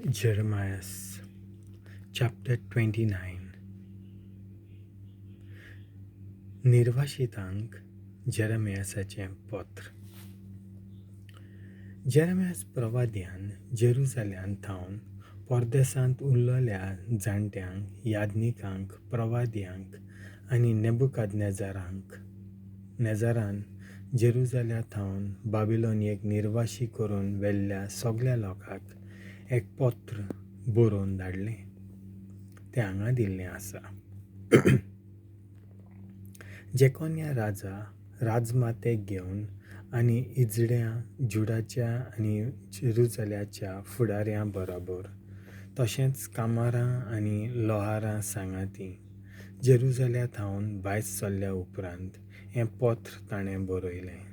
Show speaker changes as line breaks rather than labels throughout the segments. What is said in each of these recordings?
Jeremias chapter 29. निर्वासितांक जेरेमियासाचें पत्र. जेरेमियास प्रवाद्यान जेरुजाल्यांत थावन परदेसांत उरलेल्या जाणट्यांक, याज्ञिकांक, प्रवाद्यांक आनी नेबुकादनेजारान जेरुजाल्या थावन बाबिलोनयेक निर्वाशी करून व्हेल्ल्या सगळ्या लोकांक एक पत्र बरोवन धाडलें. तें हांगा दिल्लें आसा. जेकोन्या राजा राजमातेक घेवन आनी इजड्या जुडाच्या आनी जेरुजाल्याच्या फुडाऱ्यां बरोबर तशेंच कामारां आनी लोहारां सांगाती जेरुजाल्या थावन भायर सरल्या उपरांत हें पत्र ताणें बरयलें.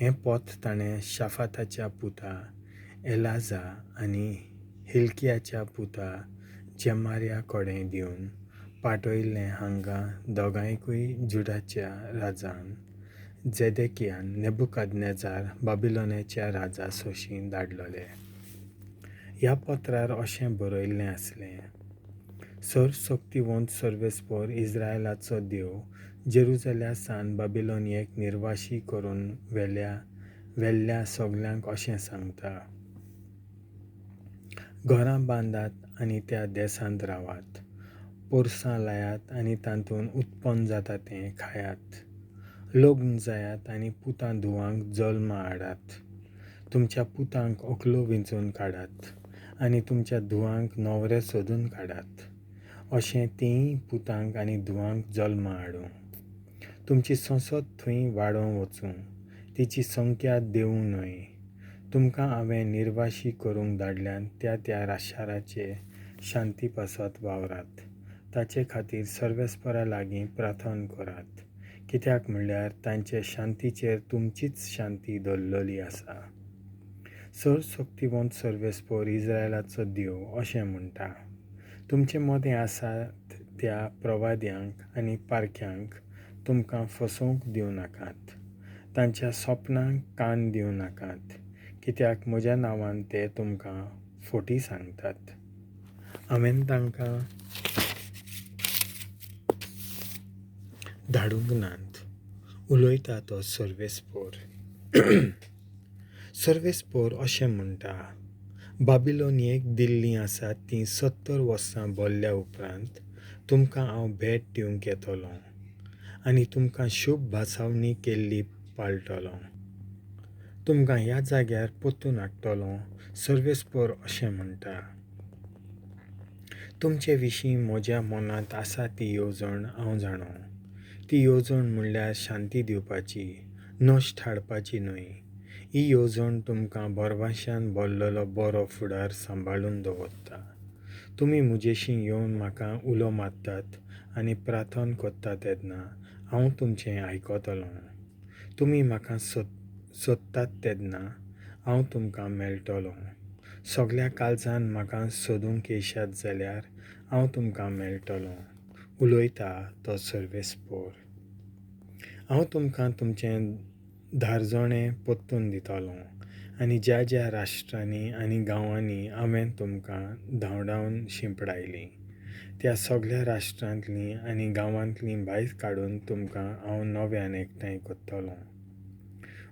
हें पत्र ताणें शाफाताच्या पुता एलाजा आनी हिल्कियाच्या पुता जेमार्या कडेन दिवन पाठयल्लें. हांगा दोगांयकूय जुडाच्या राजान जेदेकियान नेबुकादनेजार बाबिलोनाच्या राजा सोशीं धाडलेले. ह्या पत्रार अशें बरयल्लें आसलें: सर्वशक्तिवंत सर्वेस्पर इस्रायलाचो देव जेरुजाल्या सावन बाबिलोनयेक निर्वाशी करून व्हेल्ल्या सगल्यांक अशें सांगता: घरां बांदात आनी त्या देसांत रावात, पोरसां लायात आनी तातूंत उत्पन्न जाता तें खायात, लग्न जायात आनी पुतां धुवांक जल्मा हाडात, तुमच्या पुतांक अकलो विंचून काडात आनी तुमच्या धुवांक न्हवरे सोदून काडात, अशें तेंय पुतांक आनी धुवांक जल्मा हाडूं. तुमची संसद थंय वाडोवंक वचूं, तिची संख्या देवूं न्हय. तुमकां हांवें निर्वाशी करूंक धाडल्यात त्या त्या शाराचे शांती पासत वावरात, ताचे खातीर सर्वेस्परा लागीं प्रार्थना करात, कित्याक म्हणल्यार तांचे शांतीचेर तुमचीच शांती दवरलेली आसा. सर्वशक्तिवंत सर्वेस्पर इस्रायलाचो देव अशें म्हणटा: तुमचे मदें आसात त्या प्रवाद्यांक आनी पारख्यांक तुमकां फसोवंक दिवं नाकात, तांच्या सपनांक कान दिवं नाकात, कित्याक म्हज्या नांवान ते तुमकां फटी सांगतात. हांवें तांकां धाडूंक नात, उलयता तो सर्वेस्पर. सर्वेस्पर अशें म्हणटा: बाबिलोनयेक दिल्लीं आसात तीं 70 वर्सां भरल्या उपरांत तुमकां हांव भेट दिवंक येतलों आनी तुमकां शुभ भासावणी केल्ली पाळटलों, तुमकां ह्या जाग्यार परतून हाडटलों. सर्वेस्पर अशें म्हणटा: तुमचे विशीं म्हज्या मनांत आसा ती येवजण हांव जाणो. ती येवजण म्हणल्यार शांती दिवपाची, नश्ट हाडपाची न्हय. ही येवजण तुमकां भरवंशान भरलेलो बरो फुडार सांबाळून दवरता. तुमी म्हजेशीं येवन म्हाका उलो मारतात आनी प्रार्थना करता तेन्ना हांव तुमचें आयकतलों. तुमी म्हाका सोदतात तेन्ना हांव तुमकां मेळटलों. सगल्या काळजान म्हाका सोदूंक येशात जाल्यार हांव तुमकां मेळटलों, उलयता तो सर्वेस्पर. हांव तुमकां तुमचें धारजणें परतून दितलों आनी ज्या ज्या राष्ट्रांनी आनी गांवांनी हांवें तुमकां धांवडावन शिंपडायलीं त्या सगल्या राष्ट्रांतलीं आनी गांवांतलीं भायर काडून तुमकां हांव नव्यान एकठांय करतलों,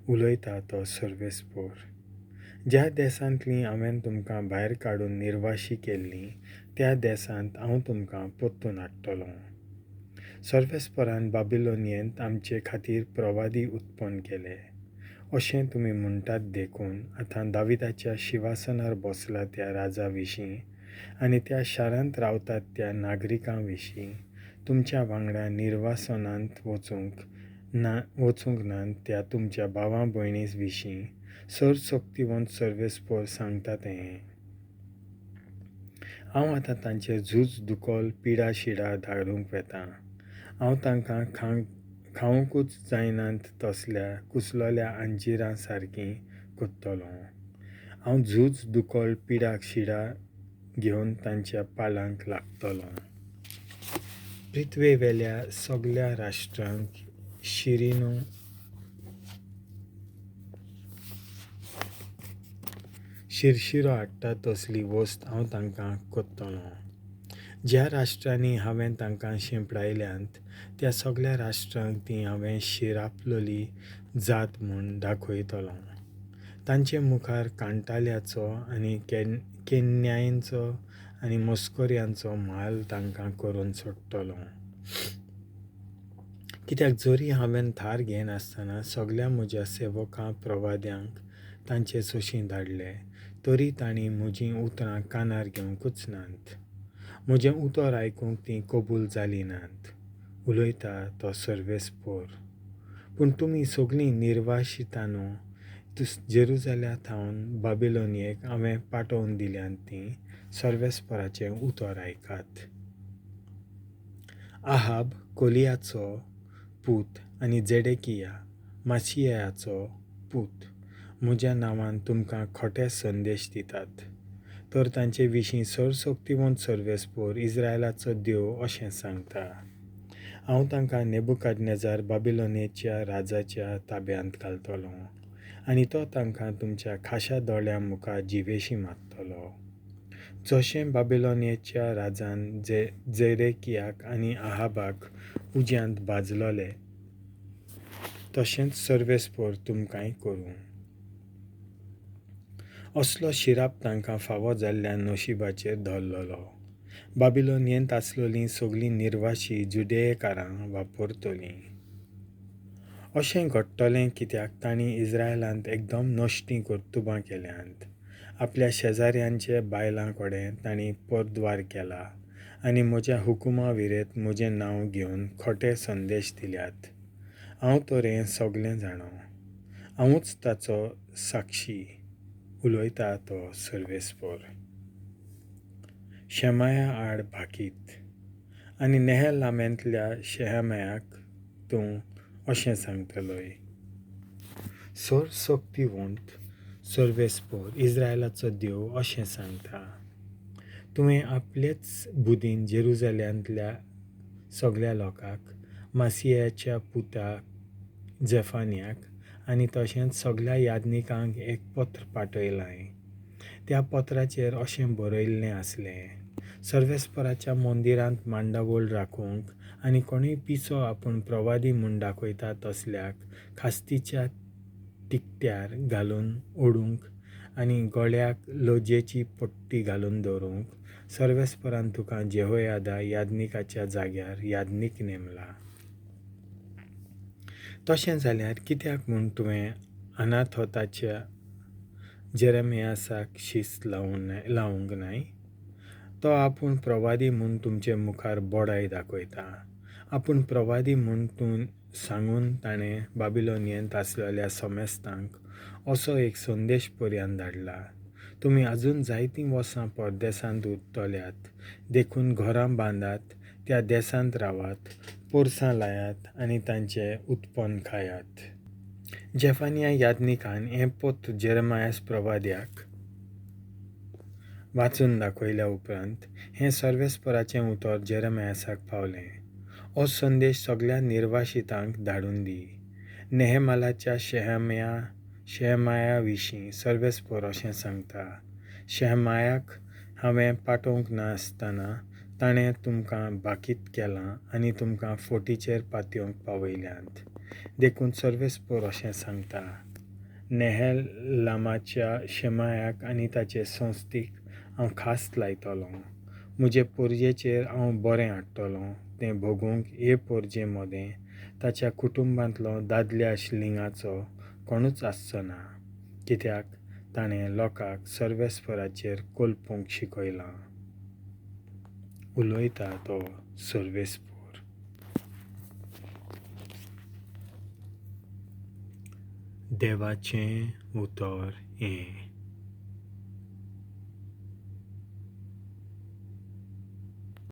उलयता तो सर्वेस्पर. ज्या देसांतलीं हांवें तुमकां भायर काडून निर्वाशी केल्लीं त्या देसांत हांव तुमकां परतून हाडटलों. सर्वेस्परान बाबिलोनयेंत आमचे खातीर प्रवादी उत्पन्न केले अशें तुमी म्हणटात देखून आतां दाविदाच्या शिंवासनार बसला त्या राजा विशीं आनी त्या शारांत रावतात त्या नागरिकां विशीं तुमच्या वांगडा निर्वासनांत वचूंक नात त्या तुमच्या भावा भयणी विशीं सर्वशक्तिवंत सर्वेस्पर सांगता तें हें: हांव आतां तांचेर झूज, दुकळ, पिडा शिडा धाडूंक वेतां. हांव तांकां खावंकूच जायनात तसल्या कुसलेल्या अंजिरां सारकीं करतलों. हांव झूज, दुकळ, पिडा शिडा घेवन तांच्या पालांक लागतलों. पृथ्वेवेल्या सगल्या राष्ट्रांक शिरशिरो हाडटा तसली वस्त हांव तांकां करतलों. ज्या राष्ट्रांनी हांवें तांकां शिंपडायल्यांत त्या सगल्या राष्ट्रांक ती हांवें शिरापलेली जात म्हूण दाखयतलों. तांचे मुखार कांटाल्याचो आनी केन्यायेचो आनी मस्कऱ्यांचो म्हाल तांकां करून सोडटलो. कित्याक जरी हांवें थार घेनासतना सगल्या म्हज्या सेवकां प्रवाद्यांक तांचे सोशीं धाडले, तरी तांणी म्हजीं उतरां कानार घेवंकूच नात. म्हजें उतर आयकूंक तीं कबूल जालीं नात, उलयता तो सर्वेस्पोर. पूण तुमी सगलीं निर्वाशितांनो, जेरुजाल्या थावन बाबिलोनियेक हांवें पाठोवन दिल्यांत तीं सर्वेस्पोराचें उतर आयकात. आहाब कोलियाचो पूत आनी जेडेकिया मासियाचो पूत म्हज्या नांवान तुमकां खोटे संदेश दितात, तर तांचे विशीं सर्वशक्तिवंत सर्वेस्पोर इस्रायलाचो देव अशें सांगता, हांव तांकां नेबुकादनेजार बाबिलोनेच्या राजाच्या ताब्यांत घालतलो आनी तो तांकां तुमच्या खाशा दोळ्यां मुखार जिवेशी मारतलो. जशें बाबिलोनियेच्या राजान जेरेकियाक आनी आहाबाक उज्यांत भाजलोले, तशेंच सर्वेस्पोर तुमकांय करूं. असलो शिराप तांकां फावो जाल्ल्या नशिबाचेर धरलेलो बाबिलोनियेंत आसलेलीं सगलीं निर्वाशी जुदेयकारां वापरतलीं. अशें घडटलें कित्याक तांणी इस्रायलांत एकदम नश्टीं कर्तुबां केल्यांत. आपल्या शेजाऱ्यांचे बायलां कडेन तांणी परद्वार केला आनी म्हज्या हुकुमा विरेत म्हजें नांव घेवन खोटे संदेश दिल्यात. हांव तर हें सगलें जाणा, हांवूच ताचो साक्षी, उलयता तो सर्वेस्पोर. शेमाया आड भाकीत. आनी नेहलामेंतल्या शेहमायाक तूं अशें सांगतलोय, सर्वशक्तिवंत सर्वेस्पोर इस्रायलाचो देव अशें सांगता, तुवें आपलेच बुदीन जेरुजाल्यांतल्या सगल्या लोकांक, मासियाच्या पुताक जेफानियाक आनी तशेंच सगल्या याज्ञिकांक एक पत्र पाठयलां. त्या पत्राचेर अशें बरयल्लें आसलें, सर्वेस्पोराच्या मंदिरांत मांडावळ राखूंक आनी कोणूय पिसो आपूण प्रवादी म्हूण दाखयता तसल्याक खास्तीच्या तिकट्यार घालून ओडूंक आनी गळ्याक लजेची पट्टी घालून दवरूंक सर्वेस्पोरान तुका जेहोयादा याज्ञिकाच्या जाग्यार याज्ञीक नेमला. तशें जाल्यार कित्याक म्हूण तुवें अनाथोताच्या जेरेमियासाक शिस्त लावंक नाय? तो आपूण प्रवादी म्हूण तुमचे मुखार बडाय दाखयता. आपूण प्रवादी म्हूण तूं सांगून ताणें बाबिलोनियेंत आसलेल्या समेस्तांक असो एक संदेश पर्यान धाडला, तुमी आजून जायतीं वर्सां परदेसांत उरतल्यात, देखून घरां बांदात, त्या देसांत रावात, पोरसां लायात आनी तांचें उत्पन्न खायात. जेफानिया याज्ञिकान हें पत्र जेरेमायास प्रवाद्याक वाचून दाखयल्या उपरांत हें सर्वेस्पोराचें उतर जेरेमायासाक पावलें. हो संदेश सगल्या निर्वाशितांक धाडून दी. नेहेमालाच्या शेहमाया विशीं सर्वेस्पोर अशें सांगता, शेहमायाक हांवें पाठोवंक नासतना ताणें तुमकां भाकीत केलां आनी तुमकां फोटीचेर पातयेवंक पावयल्यांत. देखून सर्वेस्पोर अशें सांगता, नेहेलामाच्या शेमायाक आनी ताचे संस्थीक हांव खास लायतलों. म्हजे पोरजेचेर हांव बरें हाडटलों तें भोगूंक हे पोरजे मदें ताच्या कुटुंबांतलो दादल्या लिंगाचो कोणूच आसचो ना, कित्याक ताणें लोकांक सर्वेस्पोराचेर कोलपूंक शिकयलां, उलयता तो सर्वेस्पोर. देवाचें उतर हें.